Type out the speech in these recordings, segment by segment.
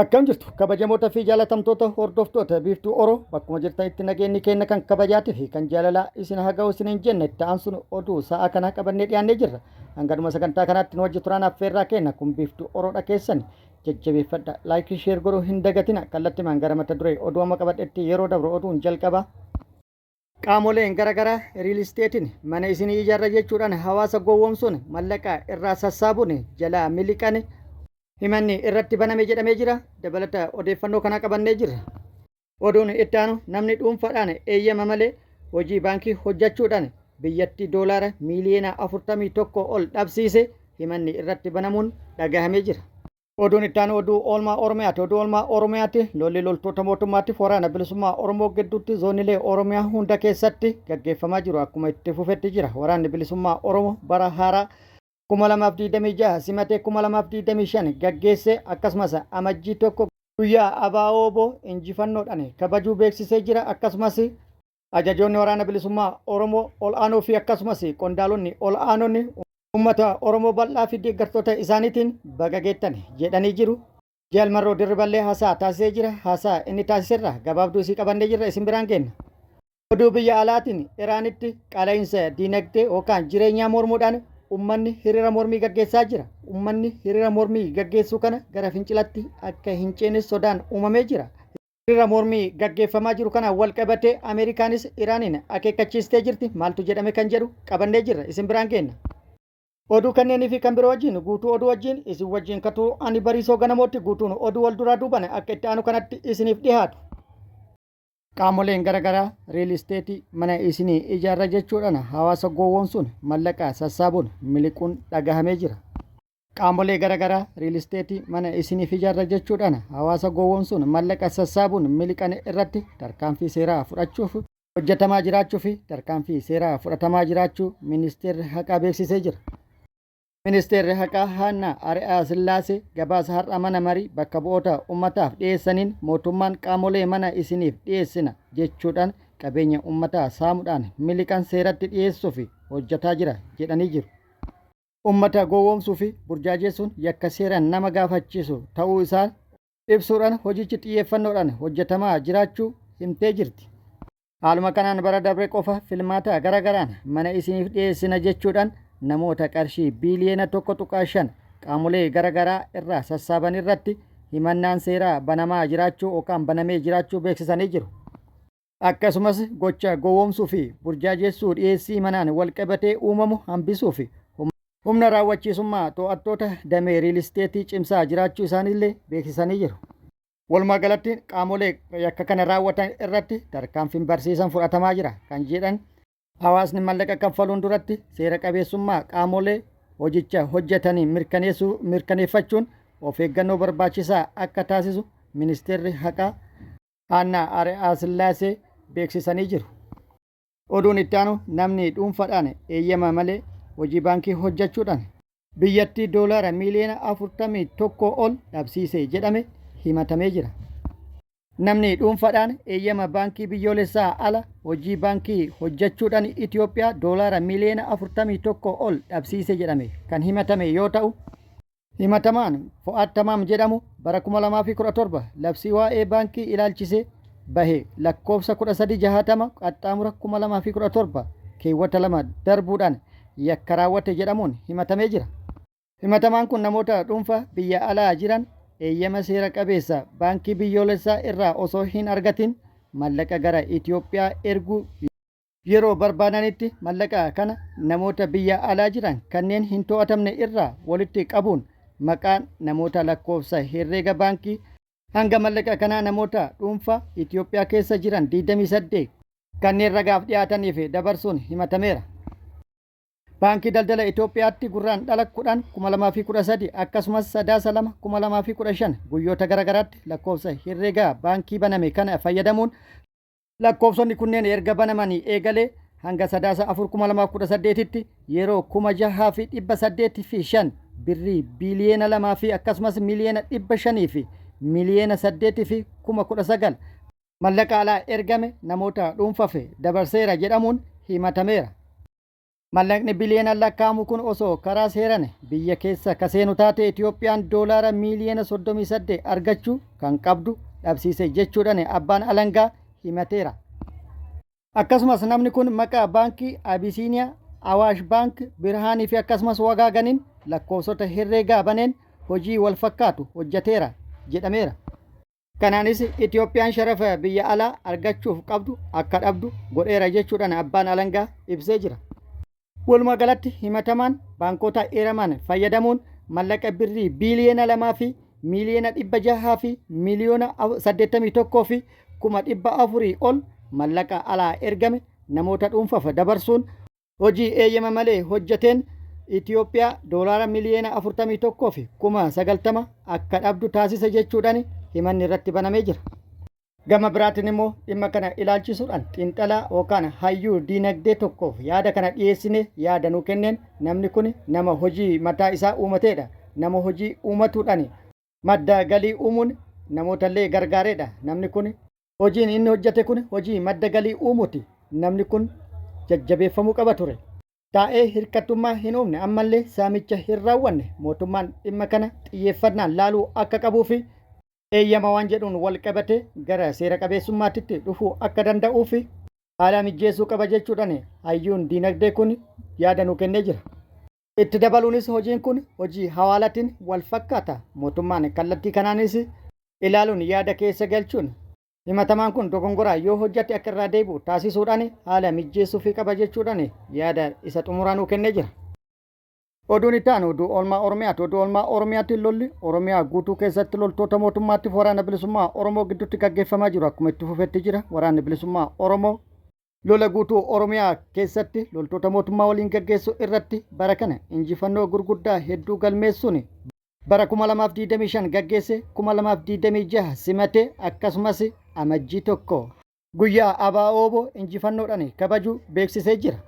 Akkam jirtu kabajamoota fi jaalatamtoota hordoftoota Biiftuu Oro, bakkuma jirtanitti nageenyi keenya kan kabajaatii fi kan jaalalaa isin haa ga'u isiniin jenna. Itti aansuun oduu sa'a kanaa qabannee dhiyaannee jirra. Hanganuma sagantaa kanaatti nu wajji turaan affeerraa keenya. Kun Biiftuu Oroodha, keessan jajjabeeffadha. Like, share godhuu hin dagatina. Kallattimaan gara mata duree oduu amma qabadhetti yeroo dabru, oduun jalqaba. Qaamoleen garaagaraa real estate'n mana isinii ijaarra jechuudhaan hawaasa gowwoomsuun mallaqa irraa sassaabuun jalaa miliqan himanni irratti baname jedhamee jira. Dabalata odeeffannoo kanaa qabannee jirra. Oduun itti aanu, namni dhuunfaadhaan eeyyama malee hojii baankii hojjechuudhaan biyyattii doolaara miiliyoona 41 ol dhabsiise himanni irratti banamuun dhagahamee jira. Oduun itti aanu oduu oolmaa Oromiyaati. Oduu oolmaa Oromiyaati, lolli loltoota mootummaatiif Waraana Bilisummaa Oromoo gidduutti zoonilee Oromiyaa hunda keessatti gaggeeffamaa jiru akkuma itti fufetti jira. Waraanni Bilisummaa Oromoo bara haaraa 2026 simatee 2025 gaggeesse, akkasumas Amajjii 1 guyyaa ABO injifannoodhaan kabajuu beeksisee jira. Akkasumas ajajoonni Waraana Bilisummaa Oromoo ol aanoo fi akkasumas qondaalonni ol aanonni uummata Oromoo bal'aa fi deeggartoota isaaniitiin baga geettan jedhanii jiru. Jaal Marroo Dirriballee haasaa taasisee jira. Haasaa inni taasiserraa gabaabduu isii qabannee jirra, isin biraan geenna. Oduu biyya alaatiin, Iraanitti qaala'insa diinagdee yookaan jireenyaa mormuudhaan uummanni hiriira mormii gaggeessaa jira. Uummanni hiriira mormii gaggeessuu kana gara fincilatti akka hin ceene sodaan uumamee jira. Hiriira mormii gaggeeffamaa jiru kana wal qabatee Ameerikaanis Iraaniin akeekkachiistee jirti. Maaltu jedhame kan jedhu qabannee jirra. Isin biraan geenna. Oduu kanneenii fi kan biroo wajjin, guutuu oduu wajjin isin wajjin katuu ani Bariisoo Ganamootti. Guutuun oduu wal duraa duuban akka itti aanu kanatti isiniif dhiyaatu. Qaamoleen garaagaraa real estate mana isinii ijaarra jechuudhaan hawaasa gowwoomsuun mallaqa sassaabuun miliquun dhagahamee jira. Qaamolee garaagaraa real estate mana isiniif ijaarra jechuudhaan hawaasa gowwoomsuun mallaqa sassaabuun miliqan irratti tarkaanfii seeraa fudhachuuf hojjetamaa jiraachuu fi tarkaanfii seeraa fudhatamaa jiraachuu Ministeerri Haqaa beeksisee jira. Ministeerri Haqaa Haannaa Ari'aa Sillaasee gabaasa har'a mana marii bakka bu'oota ummataaf dhiyeessaniin, mootummaan qaamolee mana isiniif dhiyeessina jechuudhaan qabeenya ummataa saamuudhaan miliqan seeratti dhiyeessuuf hojjetaa jira jedhanii jiru. Ummata gowwoomsuu fi burjaajeessuun yakka seeraan nama gaafachiisu ta'uu isaa ibsuudhaan, hojichi xiyyeeffannoodhaan hojjetamaa jiraachuu himtee jirti. Haaluma kanaan bara darbe qofa filmaata garaagaraan mana isiniif dhiyeessina jechuudhaan namoota qarshii biiliyoona 1.5 qaamolee garaagaraa irraa sassaaban irratti himannaan seeraa banamaa jiraachuu yookaan banamee jiraachuu beeksisanii jiru. Akkasumas gocha gowwoomsuu fi burjaajeessuu dhiyeessii manaan walqabatee uumamu hambisuu fi humna raawwachiisummaa to'attoota damee real estate cimsaa jiraachuu isaaniillee beeksisanii jiru. Walumaa galatti qaamolee yakka kana raawwatan irratti tarkaanfiin barsiisan fudhatamaa jira kan jedhan, hawaasni mallaqa kaffaluun duratti seera qabeessummaa qaamolee hojicha hojjetanii mirkaneessuu mirkaneeffachuun of eeggannoo barbaachisaa akka taasisu Ministeerri Haqaa Haannaa Ari'aa Sillaasee beeksisanii jiru. Oduun itti aanu, namni dhuunfaadhaan eeyyama malee hojii baankii hojjechuudhaan biyyattii doolaara miiliyoona 41 ol dhabsiise jedhame himatamee jira. Namni dhuunfaadhaan eeyyama baankii biyyoolessaa ala hojii baankii hojjechuudhaan Itoophiyaa doolaara miiliyoona 41 ol dhabsiise jedhame kan himatame yoo ta'u, himatamaan Fo'aad Tamaam jedhamu bara 2017 labsii waa'ee baankii ilaalchisee bahe lakkoofsa 1360/2017 keewwata 2 darbuudhaan yakka raawwate jedhamuun himatamee jira. Himatamaan kun namoota dhuunfaa biyya alaa jiran eeyyama seera qabeessa baankii biyyoolessaa irraa osoo hin argatin mallaqa gara Itoophiyaa erguu, yeroo barbaadanitti mallaqa kana namoota biyya alaa jiran kanneen hin to'atamne irraa walitti qabuun maqaa namoota lakkoofsa herreega baankii hanga mallaqa kanaa namoota dhuunfaa Itoophiyaa keessa jiran 28 kanneen ragaaf dhiyaataniif dabarsuun himatameera. Baankii Daldala Itoophiyaatti Gurraandhala 10, 2013 akkasumas Sadaasa 2, 2015 guyyoota garaagaraatti lakkoofsa herreegaa baankii baname kana fayyadamuun, lakkoofsonni kunneen erga banamanii eegalee hanga Sadaasa 4, 2018tti yeroo 6805 birrii biiliyoona 2 fi akkasumas miliyoona 500 fi miliyoona 8 fi 19,000 mallaqa alaa ergame namoota dhuunfaaf dabarseera jedhamuun himatameera. Mallaqni biliyoonaan lakkaa'amu kun osoo karaa seeran biyya keessa ka seenu taate Itoophiyaan doolaara miiliyoona 38 argachuu kan qabdu dhabsiise jechuudhaan abbaan alangaa himateera. Akkasumas namni kun maqaa baankii Abisiiniyaa, Awaash Baank, Birhaanii fi akkasumas Wagaaganiin lakkoofsota herreegaa baneen hojii wal fakkaatu hojjeteera jedhameera. Kanaanis Itoophiyaan sharafa biyya alaa argachuuf qabdu akka dhabdu godheera jechuudhaan abbaan alangaa ibsee jira. Walumaa galatti himatamaan baankota eeraman fayyadamuun mallaqa birrii biiliyoona 2 fi miiliyoona 600 fi miiliyoona 81 fi 400,000 ol mallaqa alaa ergame namoota dhuunfaaf dabarsuun hojii eeyyama malee hojjeteen Itoophiyaa doolaara miliyoona 41 fi 90,000 akka dhabdu taasise jechuudhaan himanni irratti banamee jira. Gama biraatiin immoo dhimma kana ilaalchisuudhaan xiinxalaa yookaan hayyuu diinagdee tokkoof yaada kana dhiyeessine yaada nuu kenneen namni kun nama hojii mataa isaa uumateedha. Nama hojii uumatuudhaan madda galii uumuun namootallee gargaareedha. Namni kun hojiin inni hojjete kun hojii madda galii uumuuti. Namni kun jajjabeeffamuu qaba ture. Taa'ee hirkattummaa hin uumne ammallee saamicha hin raawwanne mootummaan dhimma kana xiyyeeffannaan laaluu akka qabuu fi eeyyama waan jedhuun wal qabatee gara seera qabeessummaatitti dhufuu akka danda'uu fi haala mijjeessuu qaba jechuudhaan hayyuun diinagdee kun yaada nuu kennee jira. Itti dabaluunis hojiin kun hojii hawaalatiin wal fakkaata. Mootummaan kallattii kanaanis ilaaluun yaada keessa galchuun himatamaan kun dogongoraa yoo hojjate akka irraa deebi'u taasisuudhaan haala mijjeessuufii qaba jechuudhaan yaada isa xumuraa nuu kennee jira. Oduun itti aanu oduu oolmaa Oromiyaati. Oduu oolmaa Oromiyaatiin lolli Oromiyaa guutuu keessatti loltoota mootummaatiif waraana bilisummaa Oromoo gidduutti gaggeeffamaa jiru akkuma itti fufetti jira. Waraanni bilisummaa Oromoo lola guutuu Oromiyaa keessatti loltoota mootummaa waliin gaggeessu irratti bara kana injifannoo gurguddaa hedduu galmeessuun bara 2025 gaggeesse 2026 simate akkasumas Amajjii 1 guyyaa ABO injifannoodhaan kabaju beeksisee jira.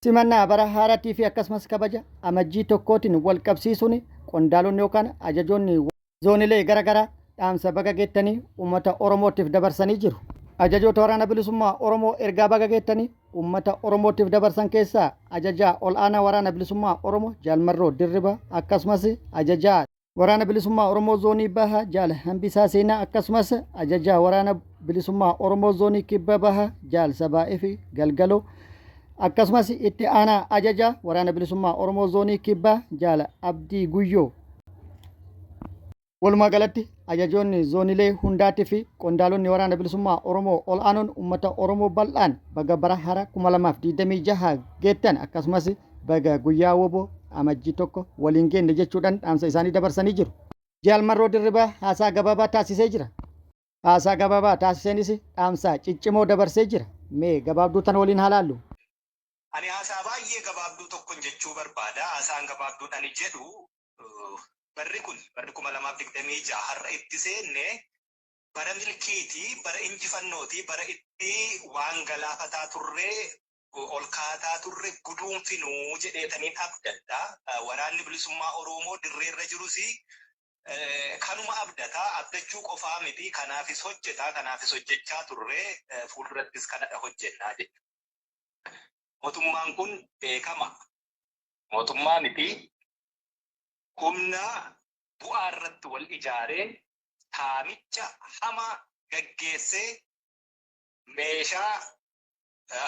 Simannaa bara haaraatii fi akkasumas kabaja Amajjii 1tiin wal qabsiisuun qondaalonni yookaan ajajoonni zoonilee garaagaraa dhaamsa baga geettanii uummata Oromootiif dabarsanii jiru. Ajajoota waraana bilisummaa Oromoo ergaa baga geettanii uummata Oromootiif dabarsan keessaa ajajaa ol'aanaa waraana bilisummaa Oromoo Jaal Marroo Dirribaa akkasumas ajajaa waraana bilisummaa Oromoo zoonii Bahaa Jaal Hambisaa Seenaa akkasumas ajajaa waraana bilisummaa Oromoo zoonii Kibba Bahaa Jaal Sabaa'ee fi Galgaloo akkasumas itti aanaa ajajaa waraana bilisummaa Oromoo zoonii Kibbaa Jaal Abdii Guyyoo. Walumaa galatti ajajoonni zoonilee hundaatii fi qondaalonni waraana bilisummaa Oromoo ol'aanoon uummata Oromoo bal'aan baga bara haaraa 2026 geettan akkasumas baga guyyaa wbo Amajjii 1 waliin geenne jechuudhaan dhaamsa isaanii dabarsanii jiru. Jaal Marroo Dirribaa haasaa gabaabaa taasisee jira. Haasaa gabaabaa taasiseenis dhaamsa ciccimoo dabarsee jira. Mee gabaabduu tana waliin haa laallu. Ani haasaa baay'ee gabaabduu tokkon jechuu barbaada. Haasaan gabaabduun ani jedhu Barri kun, barri 2026 har'a itti seenne bara milkiiti, bara injifannooti, bara itti waan galaafataa turre, ol kaataa turre guduunfinu jedheetaniin abdadha. Waraanni Bilisummaa Oroomoo dirreerra jirus kanuma abdata. Abdachuu qofaa miti, kanaafis hojjeta, kanaafis hojjechaa turre, fuuldurattis kanadha hojjenna jechuudha. Mootummaan kun beekama. Mootummaa miti. Humna bu'aa irratti wal ijaaree saamicha hamaa gaggeessee meeshaa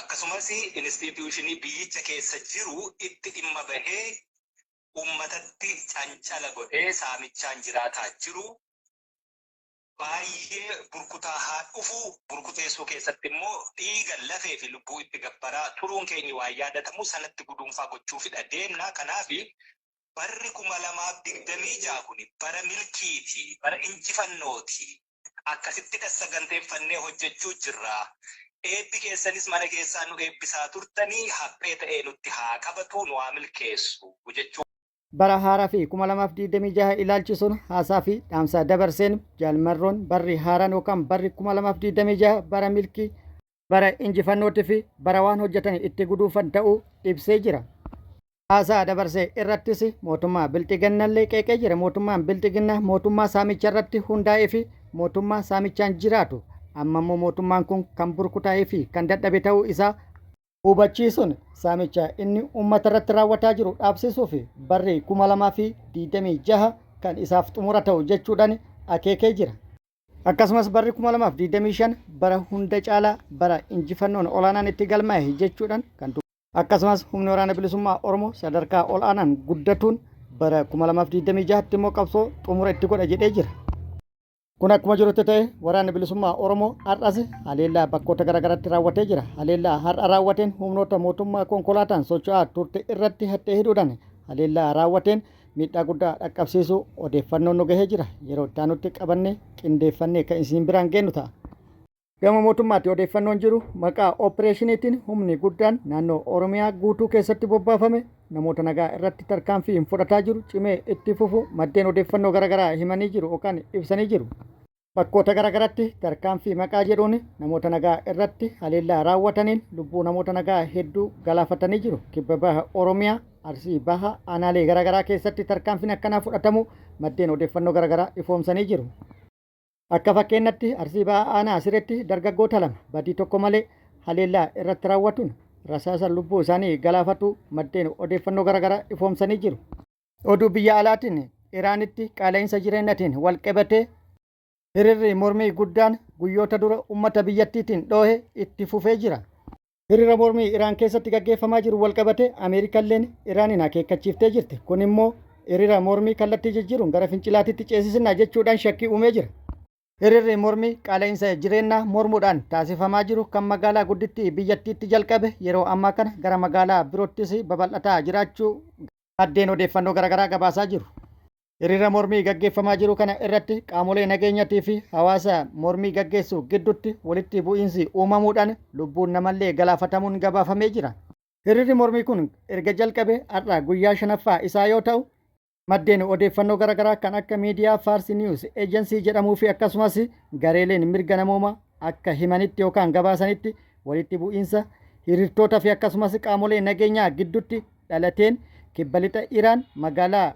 akkasumas inistiitiyuushinii biyyicha keessa jiru itti dhimma bahee uummatatti cancala godhee saamichaan jiraataa jiru baay'ee burkutaahaa dhufuu, burkuteessuu keessatti immoo dhiiga, lafee fi lubbuu itti gabbaraa turuun keenyi waan yaadatamu sanatti guduunfaa gochuufidha deemna. Kanaaf barri 2026 kuni bara milkiiti, bara injifannooti. Akkasittidhas saganteeffannee hojjechuu jirra. Eebbi keessanis mana keessaa nu eebbisaa turtanii haphee ta'ee nutti haa qabatu, nu haa milkeessu jechuu. Bara haaraa fi 2026 ilaalchisuun haasaa fi dhaamsa dabarseen Jaal Marroon barri haaraan yookaan barri 2026 bara milkii, bara injifannootii fi bara waan hojjetan itti guduunfan ta'uu ibsee jira. Haasaa dabarse irrattis mootummaa Bilxiginnallee qeeqee jira. Mootummaan Bilxiginnaa mootummaa saamicha irratti hundaa'ee fi mootummaa saamichaan jiraatu. Amma immoo mootummaan kun kan burkutaa'ee fi kan dadhabe ta'uu isaa Hubachiisuun saamicha inni uummata irratti raawwataa jiru dhaabsisuuf barri 2026 kan isaaf xumura ta'u jechuudhaan akeekee jira. Akkasumas barri 2025 bara hunda caalaa bara injifannoon olaanaan itti galmaa'e jechuudhaan kan Akkasumas humni waraana bilisummaa Oromoo sadarkaa ol'aanaan guddatuun bara 2026tti immoo qabsoo xumura itti godha jedhee jira. Kun akkuma jirutti ta'e waraanni bilisummaa Oromoo har'as haleellaa bakkoota garaagaraatti raawwatee jira. Haleellaa har'a raawwateen humnoota mootummaa konkolaataan socho'aa turte irratti haxxee hidhuudhaan haleellaa raawwateen miidhaa guddaa dhaqqabsiisuu odeeffannoon nu gahee jira. Yeroo itti aanutti qabannee qindeeffannee kan isin biraan geennu ta'a. Gama mootummaatti odeeffannoon jiru maqaa ooppireeshiniitiin humni guddaan naannoo Oromiyaa guutuu keessatti bobbaafame namoota nagaa irratti tarkaanfii hin fudhataa jiru cimee itti fufu maddeen odeeffannoo garaagaraa himanii jiru yookaan ibsanii jiru. Bakkoota garaagaraatti tarkaanfii maqaa jedhuun namoota nagaa irratti haleellaa raawwataniin lubbuu namoota nagaa hedduu galaafatanii jiru. Kibba baha Oromiyaa, Arsii baha aanaalee garaagaraa keessatti tarkaanfiin akkanaa fudhatamu maddeen odeeffannoo garaagaraa ifoomsanii jiru. Akka fakkeennatti Arsii Bahaa Aanaa Sireetti dargaggoota lama badii tokko malee haleellaa irratti raawwatuun rasaasan lubbuu isaanii galaafatuu maddeen odeeffannoo garaagaraa ifoomsanii jiru. Oduu biyya alaatiin Iraanitti qaala'insa jireenyatiin walqabatee hiriirri mormii guddaan guyyoota dura ummata biyyattiitiin dhoohe itti fufee jira. Hiriira mormii Iraan keessatti gaggeeffamaa jiru walqabatee Ameerikalleen Iraaniin akeekkachiiftee jirti. Kun immoo hiriira mormii kallattii jijjiiruun gara fincilaatitti ceesisna jechuudhaan shakkii uumee jira. Hiriirri mormii qaala'insa jireennaa mormuudhaan taasifamaa jiru kan magaalaa guddittii biyyattiitti jalqabe yeroo ammaa kana gara magaalaa biroottis babal'ataa jiraachuu maddeen odeeffannoo garaagaraa gabaasaa jiru. Hiriira mormii gaggeeffamaa jiru kana irratti qaamolee nageenyatii fi hawaasa mormii gaggeessu giddutti walitti bu'iinsi uumamuudhaan lubbuun namallee galaafatamuun gabaafamee jira. Hiriirri mormii kun erga jalqabe har'a guyyaa shanaffaa isaa yoo ta'u, maddeen odeeffannoo garaagaraa kan akka miidiyaa Faarsi Niwus Eejensii jedhamuu fi akkasumas gareeleen mirga namoomaa akka himanitti yookaan gabaasanitti walitti bu'iinsa hiriirtoota fi akkasumas qaamolee nageenyaa giddutti dhalateen kibba lixa Iraan magaalaa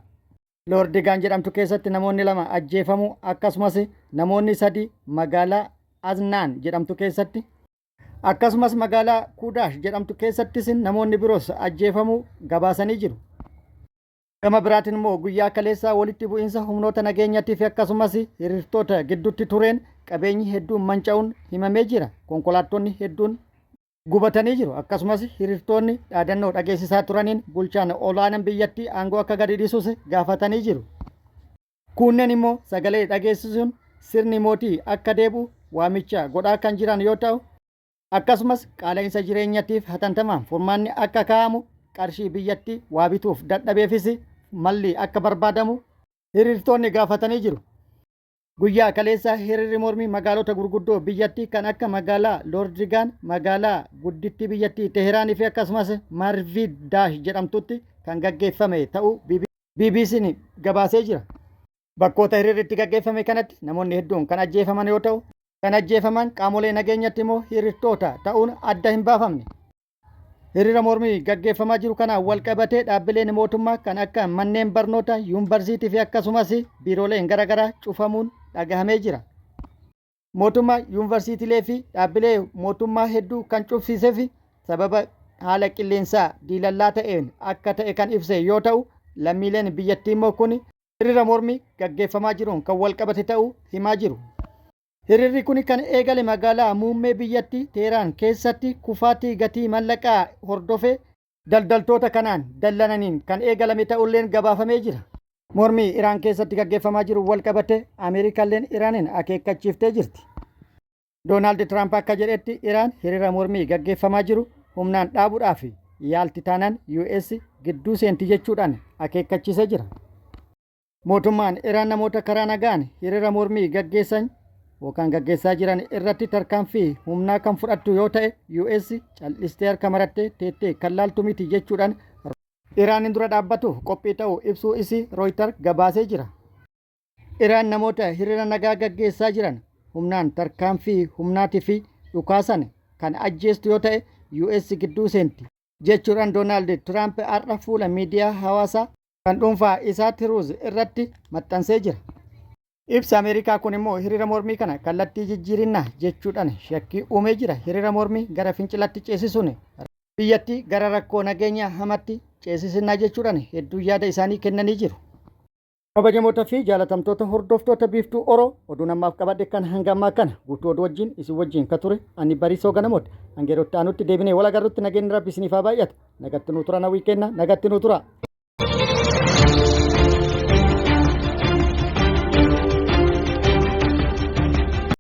Loordigaan jedhamtu keessatti namoonni lama ajjeefamuu akkasumas namoonni sadi magaalaa Aznaan jedhamtu keessatti akkasumas magaalaa Kuudaash jedhamtu keessattis namoonni biroos ajjeefamuu gabaasanii jiru. Gama biraatiin immoo guyyaa kaleessaa walitti bu'iinsa humnoota nageenyatii fi akkasumas hiriirtoota gidduutti tureen qabeenyi hedduun manca'uun himamee jira. Konkolaattonni hedduun gubatanii jiru. Akkasumas hiriirtoonni dhaadannoo dhageessisaa turaniin bulchaan olaanan biyyattii aangoo akka gadi dhiisus gaafatanii jiru. Kunneen immoo sagalee dhageessisuun sirni mootii akka deebi'u waamicha godhaa kan jiran yoo ta'u, akkasumas qaala'insa jireenyatiif hatantamaan furmaanni akka kaa'amu qarshii biyyattii waa bituuf dadhabeefis malli akka barbaadamu hiriirtoonni gaafatanii jiru. Guyyaa kaleessaa hiriirri mormii magaalota gurguddoo biyyattii kan akka magaalaa Loordigaan, magaalaa guddittii biyyattii Teehiraanii fi akkasumas Marvid Daash jedhamtutti kan gaggeeffame ta'uu BBC'n gabaasee jira. Bakkoota hiriirri itti gaggeeffame kanatti namoonni hedduun kan ajjeefaman yoo ta'u, kan ajjeefaman qaamolee nageenyatti immoo hiriirtoota ta'uun adda hin baafamne. Hiriira mormii gaggeeffamaa jiru kanaan walqabatee dhaabbileen mootummaa kan akka manneen barnoota, yuunvarsiitii fi akkasumas biirooleen garaagaraa cufamuun dhagahamee jira. Mootummaa yuunvarsiitiilee fi dhaabbilee mootummaa hedduu kan cufsiisee fi sababa haala qilleensaa diilallaa ta'een akka ta'e kan ibse yoo ta'u, lammiileen biyyattii immoo kun hiriira mormii gaggeeffamaa jiruun kan walqabate ta'uu himaa jiru. Hiriirri kun kan eegale magaalaa muummee biyyattii Teeraan keessatti kufaatii gatii mallaqaa hordofee daldaltoota kanaan dallananiin kan eegalame ta'ulleen gabaafamee jira. Mormii Iraan keessatti gaggeeffamaa jiru walqabatee Ameerikalleen Iraaniin akeekkachiiftee jirti. Doonaald Tiraamp akka jedhetti Iraan hiriira mormii gaggeeffamaa jiru humnaan dhaabuudhaaf yaalti taanaan US gidduu seenti jechuudhaan akeekkachiisee jira. Mootummaan Iraan namoota karaa nagaan hiriira mormii gaggeessan yookaan gaggeessaa jiran irratti tarkaanfii humnaa kan fudhattu yoo ta'e US cal'istee harka marattee teettee kan laaltu miti jechuudhaan Iraanin dura dhaabbatuuf qophii ta'uu ibsuu isii Rooytar gabaasee jira. Iraan namoota hiriira nagaa gaggeessaa jiran humnaan tarkaanfii humnaatii fi dhukaasan kan ajjeestu yoo ta'e US gidduu seenti jechuudhaan Doonaald Tiraamp har'a fuula miidiyaa hawaasaa kan dhuunfaa isaa Tiruuz irratti maxxansee jira. Ibsi Ameerikaa kun immoo hiriira mormii kana kallattii jijjiirinnaa jechuudhaan shakkii uumee jira. Hiriira mormii gara fincilaatti ceesisuun Biyyattii gara rakkoo nageenyaa hamatti ceesisinnaa jechuudhaan hedduu yaada isaanii kennanii jiru. Kabajamoota fi jaalatamtoota hordoftoota Biiftuu Oro, oduun ammaaf qabadhe kan hanga ammaa kana. Guutuu oduu wajjin isin wajjin ka ture ani Bariisoo Ganamooti. Hanga yeroo itti aanutti deebinee wal agarrutti nageenyi Rabbi isiniif haa baay'atu. Nagatti nuu tura, nawwii kenna, nagatti nuu tura.